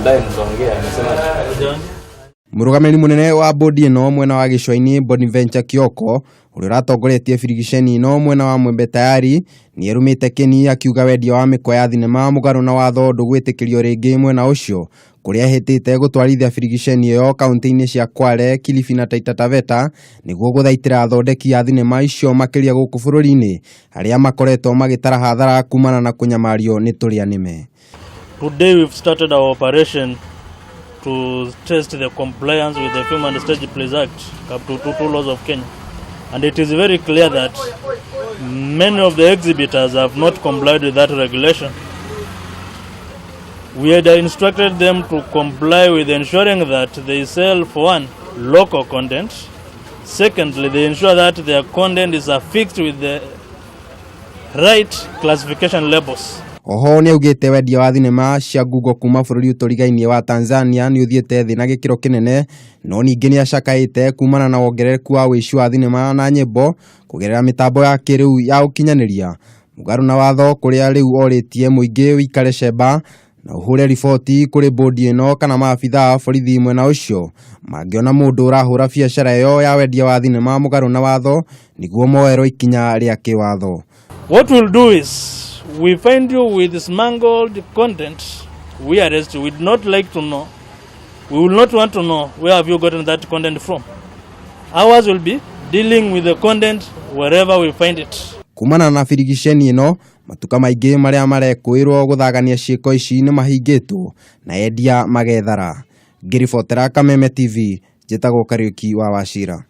Baadaye mtaongea, amesema Mũrũgamĩrĩri mũnene wa bodi ĩno mwena wa gĩcũa-inĩ Bonaventure Kioko ũrĩa ũratongoretie birigiceni ĩno mwena wa Mwembe Tayari nĩerũmĩte kĩni akiuga wendia wa mĩkwa ya thinema mũgarũ na watho ndũgwĩtĩkĩrio rĩngĩ mwena ũcio kũrĩa ehĩtĩte gũtwarithia birigiceni ĩyo kaunti-inĩ cia Kwale, Kilifi na Taita Taveta nĩguo gũthaitĩra athondeki a thinema icio makĩria gũkũ bũrũri-inĩ arĩa makoretwo magĩtara hathara kumana na kũnyamario nĩ tũrĩa nĩme. Today we've started our operation to test the compliance with the Film and Stage Plays Act, Cap 222 laws of Kenya. And it is very clear that many of the exhibitors have not complied with that regulation. We had instructed them to comply with ensuring that they sell, for one, local content. Secondly, they ensure that their content is affixed with the right classification labels. Oho nĩaugĩte wendia wa thinema cia ngungo kuma bũrũri ũtũrigainie wa Tanzania nĩ ũthiĩte thĩ na gĩkĩro kĩnene no ningĩ nĩacakaĩte kumana na wongerereku wa ũici wa thinema na nyĩmbo kũgerera mĩtambo ya kĩrĩu ya ũkinyanĩria mũgarũ na watho kũrĩa rĩu orĩtie mũingĩ wĩikare cemba na ũhũre riboti kũrĩ bodi ĩno kana maabitha a borithi mwena ũcio mangĩona mũndũ ũrahũra biacara ĩyo ya wendia wa thinema mũgarũ na watho nĩguo moerwo ikinya rĩa kĩwatho. What we'll do is we find you with smuggled content, we arrest you. We'd not like to know. We will not want to know where have you gotten that content from. Ours will be dealing with the content wherever we find it. Kumana na birigiceni ĩno matuka maingĩ marĩa marekũĩrwo gũthagania ciĩko ici nĩ mahingĩtwo na endia magethara. Ngĩribotera Kameme TV njĩtagwo Kariũki wa Wachira.